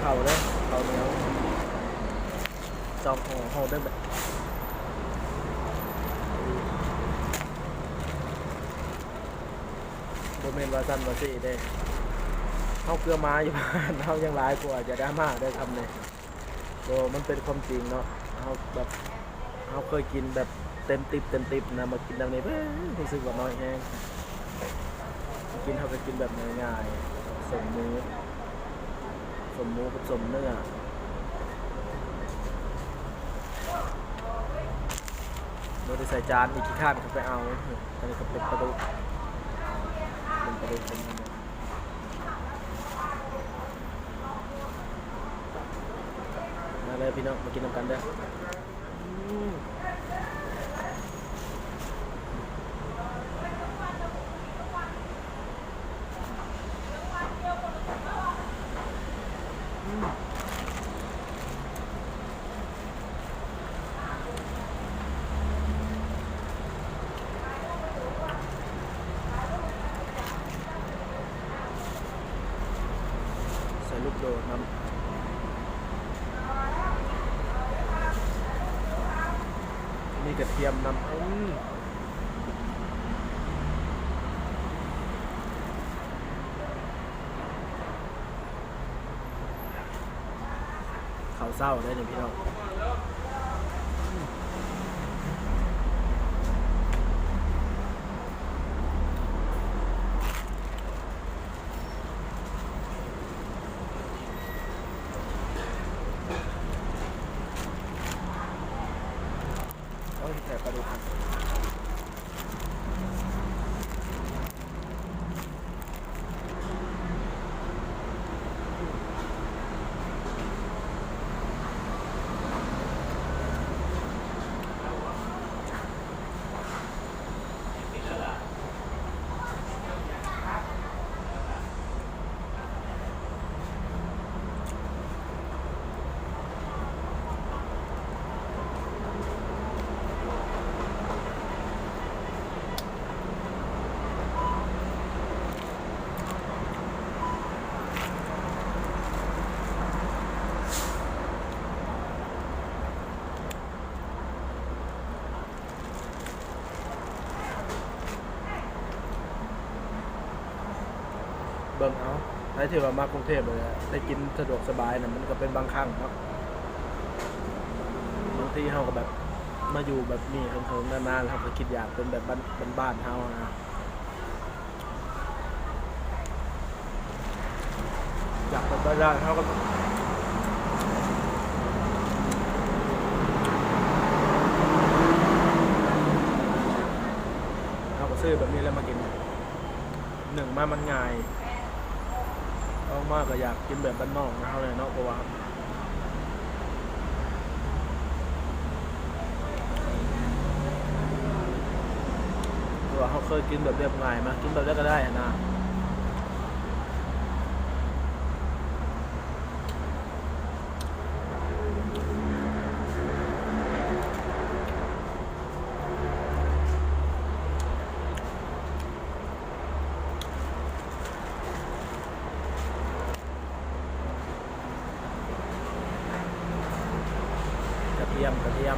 ເຂົ້າເດີ ເຂົ້າໜຽວ ສອງຫໍ່ ຫໍ່ເດີ ບໍ່ແມ່ນວ່າຊັ້ນວ່າຊີ້ເດ້ ເຮົາເກືອມາຢູ່ບ້ານເຮົາຍັງຫຼາຍກວ່າ ຢ່າດຣາມາເດີຄຳນີ້ ບໍ່ ມັນເປັນຄວາມຈິງເນາະ ເຮົາແບບ ເຮົາເຄີຍກິນແບບເຕັມຕິບ ເຕັມຕິບນະ ມາກິນແນວນີ້ ເອີ ຮູ້ສຶກວ່ານ້ອຍແຮງ ກິນ ເຮົາກໍກິນແບບງ່າຍໆ ສົ້ມໝູ ສົ້ມໝູກັບສົ້ມເນື້ອ ບໍ່ໄດ້ໃສ່ຈານອີກ ຂີ້ຄ້ານເຂົ້າໄປເອົາ ອັນນີ້ກໍເປັນປາດຸກ ເປັນປາດຸກ ເປັນ ມາເລີຍພີ່ນ້ອງ ມາກິນນຳກັນເດີ. ອືມ ອືມ ໃສ່ລູກໂດດນຳ ມີກະທຽມນຳ ອືມ ເຂົ້າເຊົ້າເດ້ນີ້ພີ່ນ້ອງ. ໂອ້ຍ ແທບປາດຸກ ເບິ່ງເອົາ ໃຜທີ່ວ່າມາກຸງເທບແລ້ວໄດ້ກິນສະດວກສະບາຍນະ ມັນກໍເປັນບາງຄັ້ງເນາະ. ບາງທີເຮົາກໍແບບມາຢູ່ແບບນີ້ເຫິງໆ ນານໆ ເຮົາກໍຄິດຢາກເປັນແບບບ້ານ ບ້ານໆ ເຮົານະ. ຢາກໄປໄດ້ ເຮົາກໍ ເຮົາກໍຊື້ແບບນີ້ແຫຼະມາກິນ. ໜຶ່ງມາມັນງ່າຍ ສອງມາກໍຢາກກິນແບບບ້ານນອກນະເຮົາແຫຼະເນາະ ເພາະວ່າ ເພາະວ່າເຮົາເຄີຍກິນແບບລຽບງ່າຍ ມາກິນແບບໃດກໍໄດ້ຫັ້ນນະ. ກະທຽມ ກະທຽມ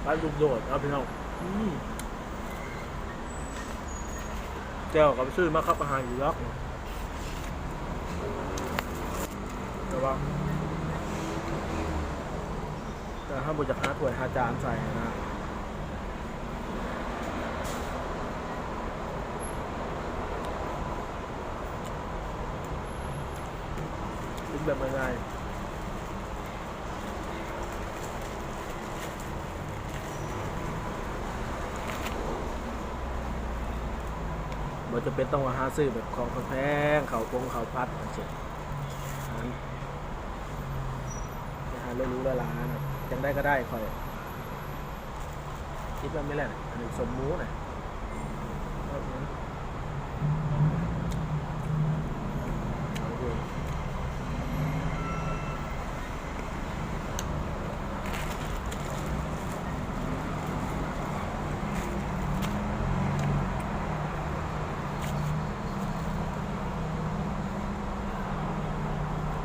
ປາດຸກໂດດເອົາ ພີ່ນ້ອງ. ອືມ ແຈ່ວກໍໄປຊື້ມາ ເຂົາກໍໃຫ້ຢູ່ດອກ ແຕ່ວ່າ ແຕ່ເຮົາບໍ່ຢາກຫາຖ້ວຍຫາຈານໃສ່ນະ ກິນແບບງ່າຍໆ. ບໍ່ຈຳເປັນຕ້ອງວ່າຫາຊື້ແບບຂອງແພງໆ ເຂົ້າປົງເຂົ້າຜັດຈັ່ງຊີ້ ອາຫານ ອາຫານຫຼູໆຫຼາໆນະ ຈັ່ງໃດກໍໄດ້ ຂ້ອຍຄິດວ່າແມ່ນແຫຼະ. ອັນນີ້ສົ້ມໝູນະ.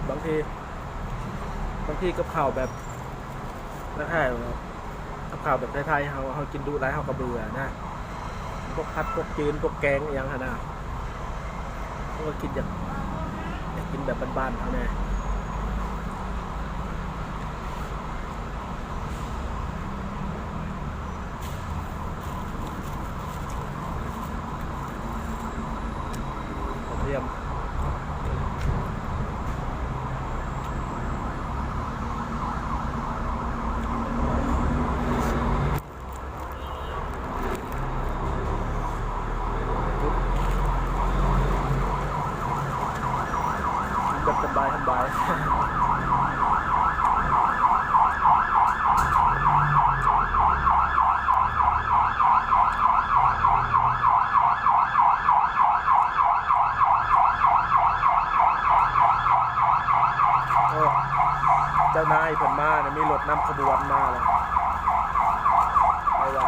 ບາງທີ ບາງທີກັບເຂົ້າແບບ ຄ້າຍໆ ກັບເຂົ້າແບບໄທໆ ເຮົາ ເຮົາກິນດຸຫຼາຍເຮົາກໍເບື່ອນະ ພວກຜັດ ພວກຈືນ ພວກແກງອີ່ຫຍັງຫັ້ນນະ ເຮົາກໍຄິດຢາກ ຢາກກິນແບບບ້ານໆ ເຮົາແດ່. ກະທຽມ ແບບສະບາຍໆ ໂອ້ ເຈົ້ານາຍເພິ່ນມານະ ມີລົດນຳຂະບວນມາແລ້ວ ໄປວ່າ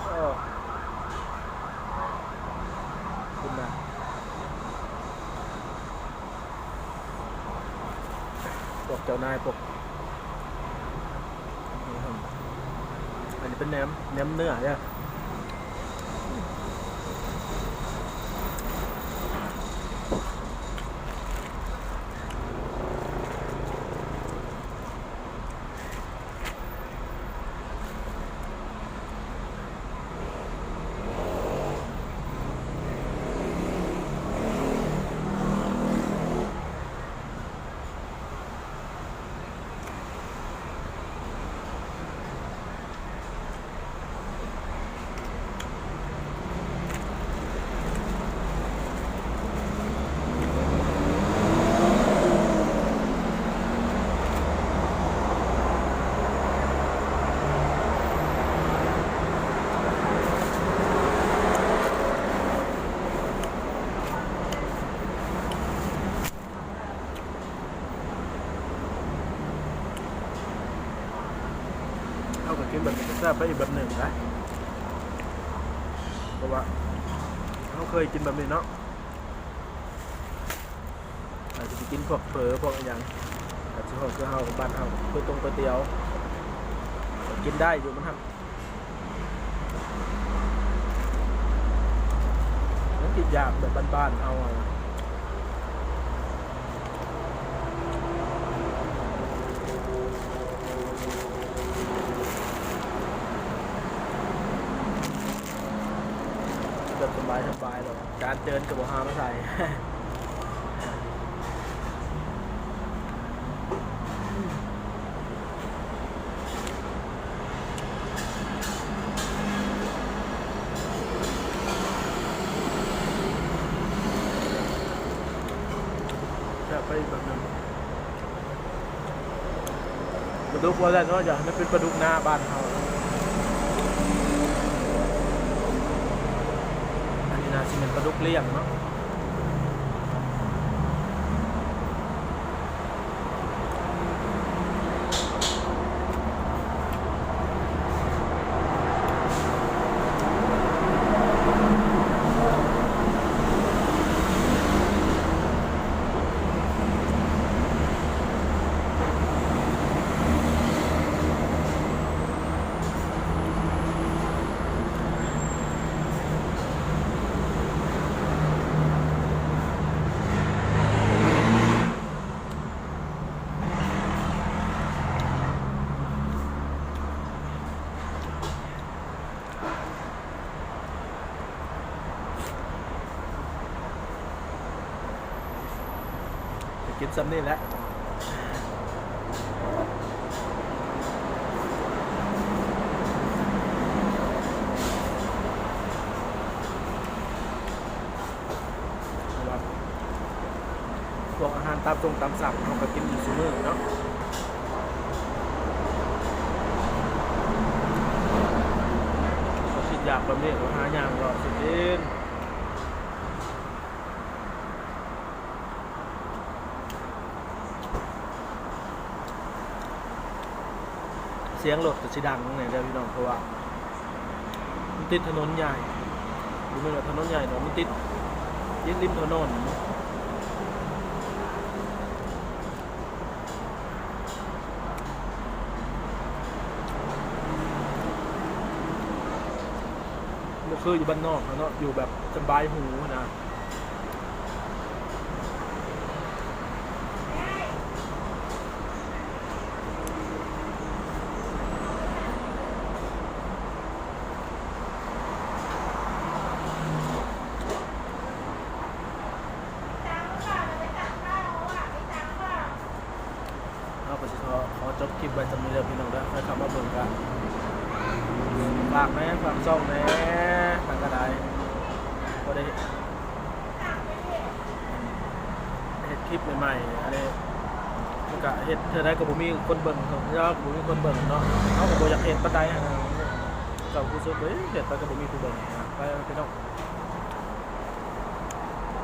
ເອີ ພຸ້ນນະ ພວກເຈົ້ານາຍ ພວກ ອັນນີ້ເປັນແໜມ ແໜມເນື້ອເດີ. ເຮົາກໍກິນແບບນີ້ກໍແຊບໄປອີກແບບໜຶ່ງນະ ເພາະວ່າເຮົາເຄີຍກິນແບບນີ້ເນາະ ອາດຈະໄປກິນພວກເຝີພວກອີ່ຫຍັງ ອາດຈະຮອດຄືເຮົາ ບ້ານເຮົາ ເຝີຕົງເຝີຕຽວ ກໍກິນໄດ້ຢູ່ ມັນຫາກ ມັນກິນຢາກແບບບ້ານໆເຮົາຫັ້ນນະ ແບບສະບາຍໆ ດອກ ຈານເຈີນກໍບໍ່ຫາມາໃສ່. ແຊບໄປອີກແບບໜຶ່ງ. ປາດຸກວ່າແລ້ວເນາະ ຢາກໃຫ້ມັນເປັນປາດຸກນາບ້ານເຮົາ. ອັນນີ້ໜ້າຊິແມ່ນປາດຸກລ້ຽງເນາະ. ໄປກິນຊ່ຳນີ້ແຫຼະ ເພາະວ່າ ພວກອາຫານຕາມຊົງຕາມສັ່ງ ເຮົາກໍກິນຢູ່ຊຸມື້ເນາະ. ຄິດຢາກແບບນີ້ກໍຫາຍ່າງເລາະຊື້ກິນ. ສຽງລົດກໍຊິດັງແດ່ເດີພີ່ນ້ອງ ເພາະວ່າ ຕິດຖະໜົນໃຫຍ່ ບໍ່ແມ່ນວ່າຖະໜົນໃຫຍ່ດອກ ມັນຕິດ ຕິດລິມຖະໜົນ. ບໍ່ຄືຢູ່ບ້ານນອກເຮົາເນາະ ຢູ່ແບບສະບາຍຫູນະ. ເຮົາກໍຊິຂໍ ຂໍຈົບຄລິບໄວ້ສ່ຳນີ້ເດີພີ່ນ້ອງເດີ ໃຜເຂົ້າມາເບິ່ງກໍຝາກແດ່ ຝາກຊ່ອງແດ່ ຫາກໍໄດ້ ພໍໄດ້ເຮັດຄລິບໃໝ່ໆ ອັນນີ້ ມັນກະເຮັດເທື່ອໃດກໍບໍ່ມີຄົນເບິ່ງ ເທື່ອໃດກໍບໍ່ມີຄົນເບິ່ງເນາະ ເຮົາກໍບໍ່ຢາກເຮັດປານໃດຫັ້ນນະ ເຈົ້າຮູ້ສຶກວ່າເຮັດໄປກໍບໍ່ມີຜູ້ເບິ່ງ ໄປພີ່ນ້ອງ.